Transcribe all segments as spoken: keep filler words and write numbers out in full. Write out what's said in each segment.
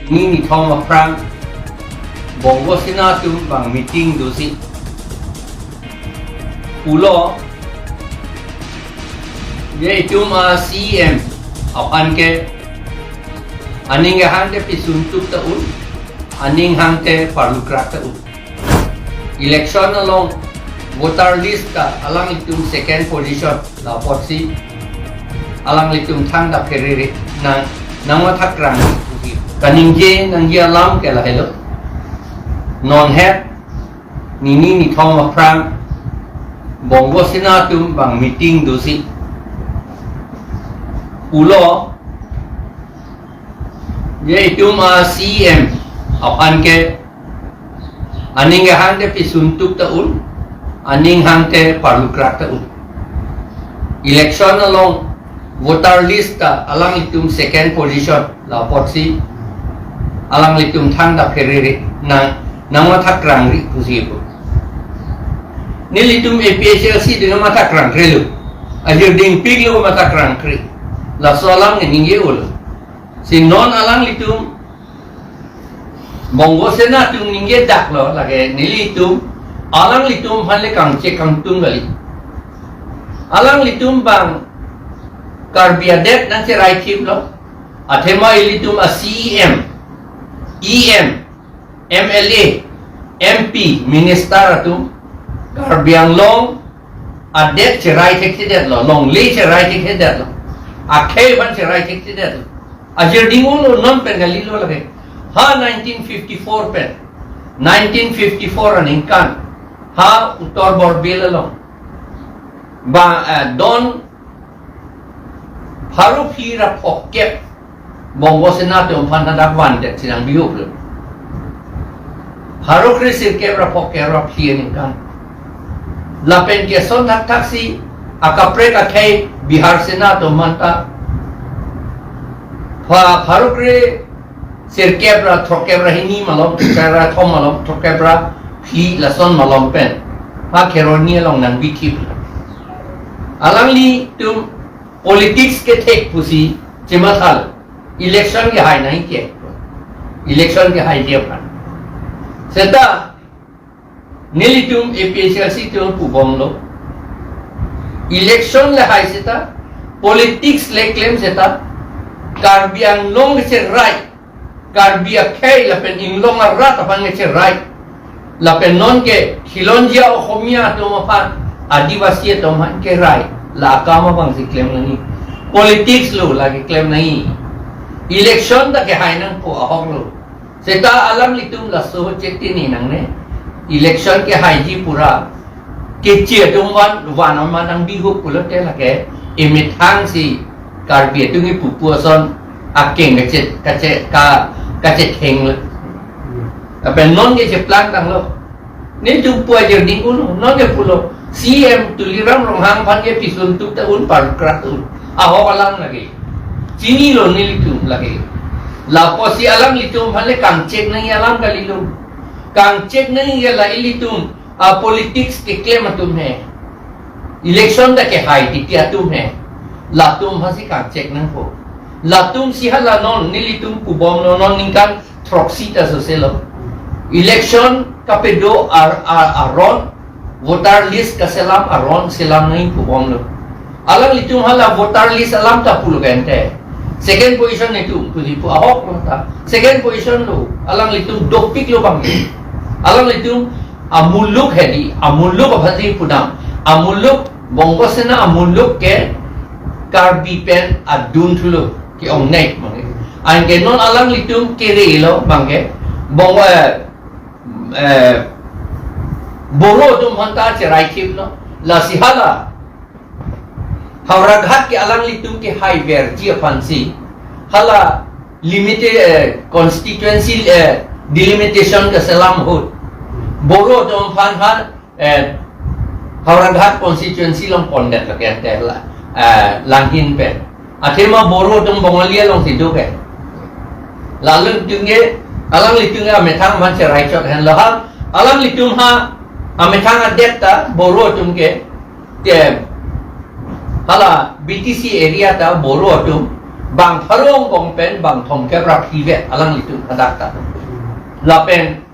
Nini nithom aphrang Bongo Sena atum bang meeting dosi pulo, je itum a-C E M aphan ke aning hangte pisun tup ta un, aning hangte parlukrak ta un. Election along voter list ta alanglitum second position, la apotsi alanglitum thangta pherere nang, nangmathak rang. Kaningje nangji alam ke lahelo. Non het nini nithom aphrang Bongo Sena atum bang meeting dosi pulo, je itum a-C E M aphan ke aning hangte pisun tup ta un, aning hangte parlukrak ta un. Election along voter list ta alanglitum second position, la apotsi alanglitum thangta pherere nang, nangmathak rangri pusi pu. Nelitum A P H L C ding mathak rangri lo. Ajir dingpik lo mathak rangri. Laso alam ke ningje ulo. Si non alanglitum Bongo Sena atum ningje dak lo, lake nelitum alanglitum aphan le kangchek kangtung kali. Alanglitum bang Karbi adet nangcherai thip lo. Athema ilitum a-C E M, E M, M L A, M P, minister atum Karbi Anglong adet cherai thekthedet lo, longle cherai thekthedet lo, akhei aphan cherai thekthedet lo. Ajir ding ulo, non pen kalilo lake. Ha nineteen fifty-four pen, nineteen fifty-four aningkan, ha Uttar Borbil along ba, eh, don pharo phli ra phokep Bongo Sena atum aphan hadak vandet si nangbihup lo. Pharo kre sirkep ra phokep ra phli aningkan. Lapen ke son thakthak si akaprek akhei Bihar Sena atum aphan ta pha-, pharo kre sirkep ra throkkep ra hini malom, throkkep ra thom malom, throkkep ra phli lason malom pen ha Kheroni along nangbi thip. Alanglitum politics kethek pusi chematha lo. Election kehai nangji ke. Election kehai dia kan. Seta nelitum A P H L C atum pubom lo. Election le hai seta, politics le klem seta, Karbi Anglong kecherai, Karbi akhei lapen inglong arat aphan kecherai, lapen non ke khilonjia Okhomia atum aphan, Adivasi atum aphan kerai, la akam abang si klem nangji. Politics lo lake klem nangji. Election ta kehai nangpo ahok lo. Seta alanglitum laso chetini nangne. Election kehaiji pura. Kechi atum van, van amat nangbihup pulote lake emethang si Karbi atum kipupu ason akeng kachet, kachet, ka, kachetheng lo. Lapen non kecheplang tanglo. Nelitum pu ajir ding ulo, non ke pulo. C M Tuliram Ronghang aphan ke pisun tup ta un, parlukrak ta un. Ahok alam lake. Chinilo nelitum lake. Lapusi alanglitum aphan le kangchek nangji alam kalilo. Kangchek nangji ke la ilitum a-politics keklem atum he. Election ta kehai titi atum he. Latum aphan si kangchek nangpo. Latum si hala non nelitum pubom lo, non ningkan throksi ta sose lo. Election kapedo ar, ar, aron, voter list kaselam aron selam nangji pubom lo. Alanglitum hala voter list alam ta pulo kente. Second position netum puji pu ahok lo ta. Second position lo. Alanglitum dopik lo bang. Alanglitum amuluk hedi, amuluk aphan si pudam. Amuluk Bongo Sena amuluk ke Karbi pen adun thulo ke-ong nek bang. Anke non alanglitum kere lo bang ke. Bongo, eh, eh, Boro atum aphan ta cherai thip lo. Lasi hala Howraghat ke alanglitum kehai verji aphan si hala limited, eh, constituency, eh, delimitation keselam ahut Boro atum aphan ha, eh, Howraghat constituency along pondet lake ante la, eh, Langhin pen. Athema Boro atum Bongali alongsi do ke. Lalu tung ke, alanglitum ke amethang aphan cherai chot henlo ha. Alanglitum ha amethang adet ta Boro atum ke, ke hala B T C area ta Boro atum Bang pharo angbong pen bang thomkep ra phli vet alanglitum hadak ta. Lapen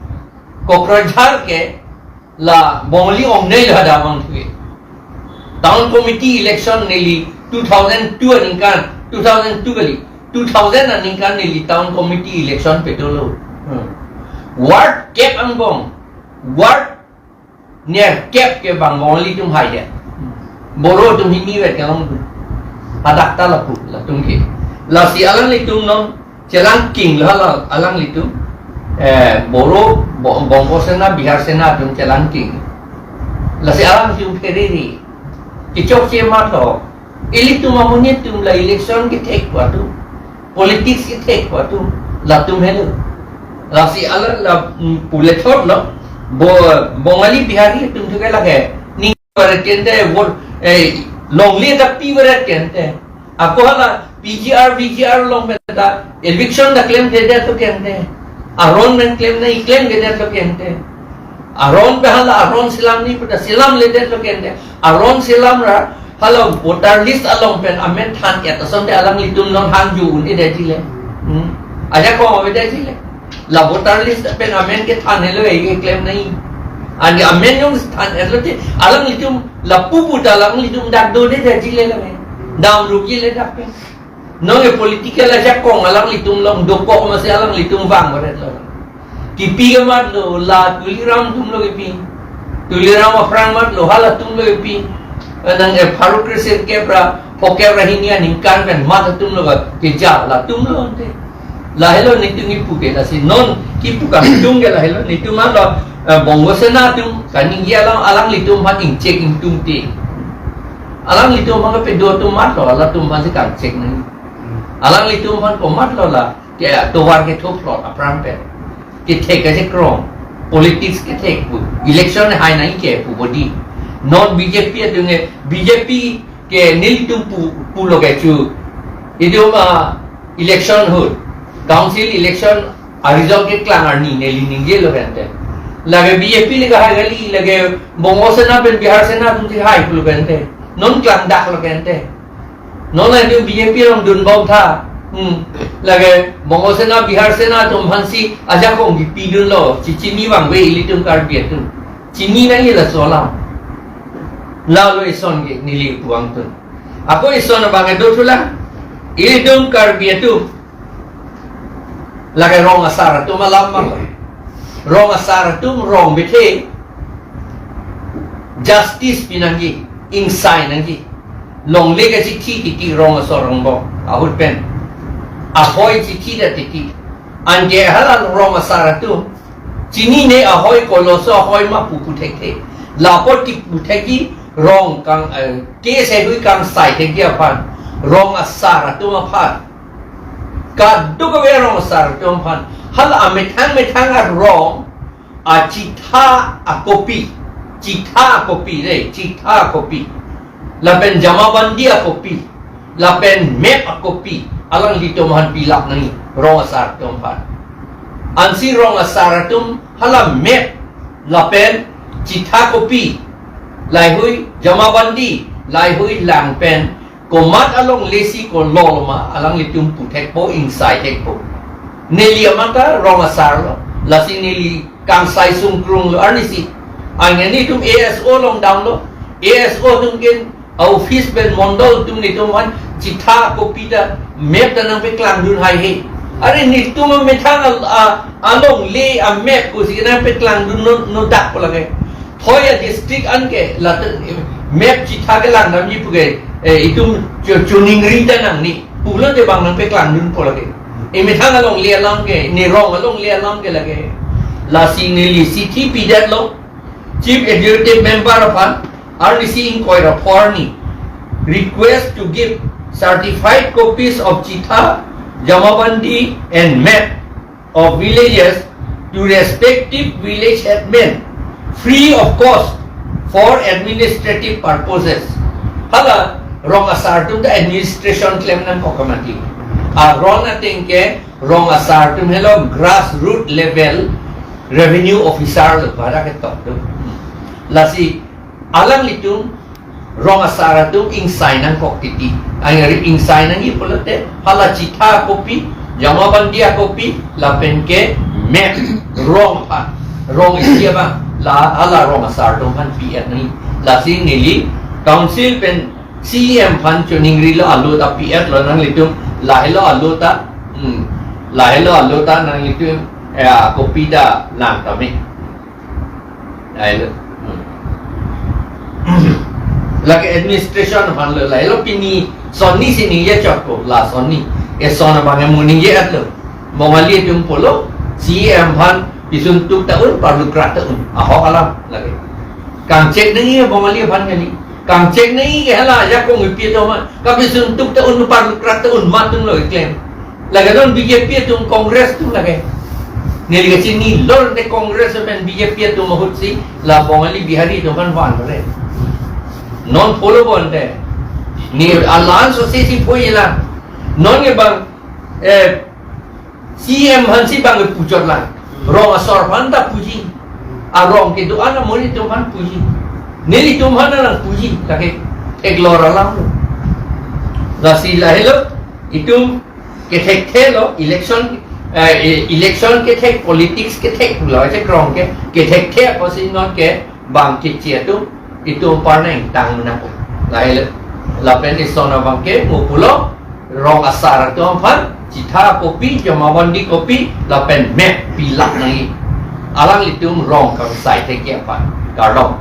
Kokrajhar ke la Bongali ongnei lo hadak vangthuve. Town committee election neli two thousand two aningkan, two thousand two kali, two thousand aningkan neli town committee election pedolo. Hmm. Ward kep angbong, ward nerkep ke bang Bongali atum hai ya. Boro atum hini vet kalong tu. Hadak ta lapu, latum ke. Lasi alanglitum non chelangking lo hala alanglitum. Eh, Boro, Bo-, Bongo Sena, Bihar Sena atum chelangking. Lasi alanglitum pherere. Kechokche ma tho. Ilitum amonit atum la election kethek pu atum, politics kethek pu atum, latum helo. Lasi ala la, mm, pule thot lo, Bo-, Bongali Bihari atum thuke lake, ning varet kente, vote, eh, longle ta pi varet kente. Ako hala P G R, V G R along pen ta eviction ta klemkledet lo kente. Aron pen klemnei klemkledet lo kente. Aron pen hala aron selamnei pu ta selamledet lo kente. Aron selam ra hala voter list along pen amen than-et asonte alanglitum non hangju un-edetji le. Hmm. Ajakong avedetji le. La voter list pen amen kethan helo e klemnei. Ani amen jong than-et lote alanglitum lapu pu ta alanglitum dak dodedetji le lake. Dam rugi le dak pen. Non e political ajakong alanglitum along dokok masi alanglitum vang varet lo. Kipi ke mat lo, la Tuliram atum lo kipi. Tuliram aphrang mat lo, hala atum lo kipi. Nang e pharo kre sirkep ra, phokep ra hini aningkan pen mat atum lo ka keja, latum lo ante. Lahelo netum kipu ke, lasi non kipu kangtung ke lahelo netum alo, eh, Bongo Sena atum, kaningje alang, alanglitum aphan ingchek ingtungte. Alanglitum aphan kepedo atum mat lo, alatum aphan si kangchek nang. Alanglitum aphan komat lo la, ke tovar kethophlot aphrang pen. Kethek kachekrong, politics kethek pu, election hai nangji ke pu bodi. Non B J P atum ke, B J P ke nelitum pu, pulo ke chu. Itum, ah, election ahut, council election arijok keklang arni neli ningje lo kente. Lake B J P le kahai kali, lake Bongo Sena pen Bihar Sena atum si hai pulo kente. Non klangdak lo kente. Non la itum B J P along dunbom tha. Hmm. Lake Bongo Sena, Bihar Sena atum aphan si ajakong kipidun lo. Chi-, chini vangve ilitum Karbi atum. Chini nangji laso alam. Lalo ison ke neli puang tun. Ako ison abang ke dothulang. Ilitum Karbi atum. Lake rong asar atum alam mang. Rong asar atum rong bethe justice pi nangji, ingsai nangji. Longle kachithi titi rong asar rongbong ahut pen. Ahoi chithi ta titi. Anke hala rong asar atum chinine ahoi koloso ahoi ma pu puthekthe. Lapot kipu thekji rong kang, eh, case hui kangsai thekji aphan. Rong asar atum aphan. Kadokave rong asar atum aphan. Hala amethang methang arong, achitha akopi. Chitha akopi, le, chitha akopi. Lapen jamabandi akopi. Lapen map akopi. Alanglitum aphan pilap nangji rong asar atum aphan. Ansi rong asar atum hala map. Lapen chitha akopi. Laheihui jamabandi. Laheihui lang pen. Komat alongle si kololo ma, alanglitum puthekpo, ingsai thekpo. Neli amat ta rong asar lo, lasi neli kangsai sungkrung lo, arnisi. Anke netum A S O along down lo, A S O atum ke office pen mondol atum netum aphan chitha akopi ta map ta nangpeklangdun haihe. Are netum amethang al-, a-, alongle amap kosi nangpeklangdun no, no dak ko lake. Thoi adistrict anke, la, map chitha kelang damji puke, eh, itum cho-, choningri ta nangne. Pulote bang nangpeklangdunpo lake. Emethang alongle alam ke, ne rong alongle alam ke lake. Lasi neli chithi pidet lo, Chief Executive Member aphan, arnisi ingkoi ra pho arni. Request to give certified copies of chitha, jamabandi and map of villages to respective village headmen free of cost for administrative purposes. Hala rong asar atum ta administration klem nangkok kamati. Aron ateng ke rong asar atum helo grassroot level revenue officer lo para ketok do. Lasi alanglitum rong asar atum ingsai nangkok titi. Angri ingsai nangji pulote hala chitha copy, Jamabandi a-copy, lapen ke map rong aphan, rong isi abang, la hala rong asar atum aphan pi-et nangji. Lasi neli council pen C E M aphan choningrilo, alo ta pi-etlo nanglitum, lahelo alo ta, hmm, lahelo alo ta nanglitum, ya, copy ta lang tame. Lahelo. Hmm. Lake administration aphanlo, lahelo pini sonni si ningje chotpo, la sonni. Eson abang emu ningje-etlo. Bongali atum pulo, C E M aphan pisun tuk ta un, parlukrat ta un. Ahok alam lake. Kangchek nangji Bongali aphan kali. Kangchek nangji ke hala ajakong epi atum aphan. Kapisun tuk ta un, parlukrat ta un, matumlo keklem. Lake non B J P atum, Congress atum lake. Neli kachinilo te Congress pen B J P atum ahut si la Bongali Bihari atum aphan van re. Non follow bonte. Ne alliance si si poi la. Non ke bang, eh, C E M aphan si bang puchot la. Rong asar aphan ta puji. Arong kedo-an amonit atum aphan puji. Nelitum aphan nang puji, lake theklor alam lo. Lasi lahelo, itum kethekthelo, election, eh, e-, election kethek, politics kethek, lo aja krong ke, kethekthelo si non ke bang kechi atum, itum apar nangtang menang. Lahelo, lapen eson abang ke, mu pulo, rong asar atum aphan, chitha copy, Jamabandi copy, lapen map pilak nangji. Alanglitum rong kangsai thekji aphan. Kardom.